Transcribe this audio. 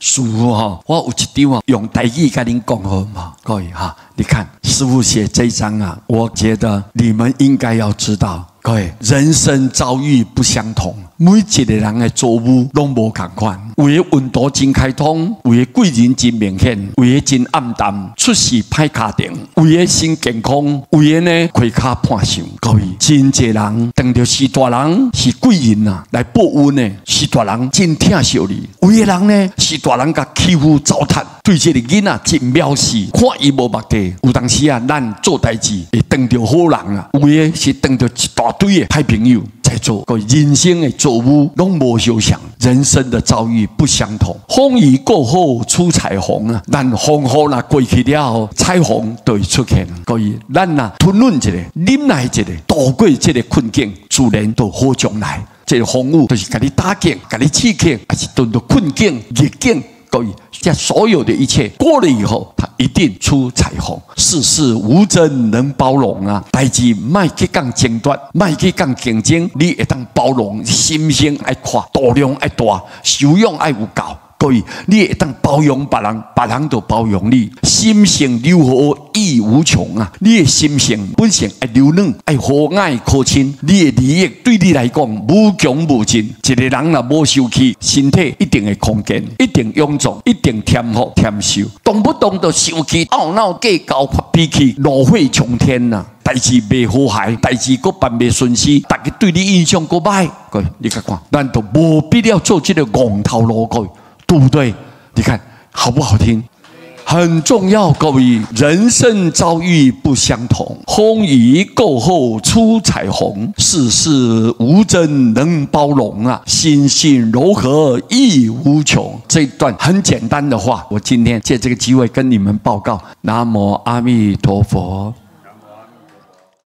師父哈，我有一張啊，用台語共恁講好無？各位哈，你看師父寫這張啊，我覺得你們應該要知道，各位人生遭遇不相同，每一個人的遭遇攏無仝款，有的運途真開通，有的貴人真明顯，有的真暗淡，出事歹家庭，有的身健康，有的呢開跤破相。各位，真濟人當著序大人是貴人啊，來報恩的，序大人真疼惜你；有的人呢，序大人共欺負糟蹋，對這個囡仔真藐視，看伊無目地。有當時啊，咱做代誌會當著好人啊，有的是當著一大堆的歹朋友。在做個人生的遭遇攏無相像，人生的遭遇不相同。風雨過後出彩虹啊！咱風雨若過去了後，彩虹就會出現。各位，咱若吞忍一下，忍耐一下，度過這個困境，自然就好將來。這個風雨就是共你打擊、共你刺激，還是遇著困境、逆境。各位，這所有的一切過了以後，它一定出彩虹。世事無爭能包容啊，代誌莫去講爭奪，莫去講競爭，你會當包容，心胸愛闊，度量愛大，修養愛有夠。各位，你會當包容別人，別人就包容你。心性柔和意無窮啊！你的心性本性愛柔軟，愛和藹可親。你的利益對你來講無窮無盡。一個人若無受氣，身體一定會康健，一定勇壯，一定添福添壽。動不動就生氣、懊惱、計較、發脾氣，怒火沖天呐！代誌袂和諧，代誌閣辦袂順勢，大家對你印象閣歹。各位，你看看，咱就無必要做這個戇頭路，各位。對不對？你看好不好聽？很重要，各位，人生遭遇不相同，風雨過後出彩虹，世事無爭能包容啊，心性柔和意無窮。這段很簡單的話，我今天借這個機會跟你們報告。南無阿彌陀佛。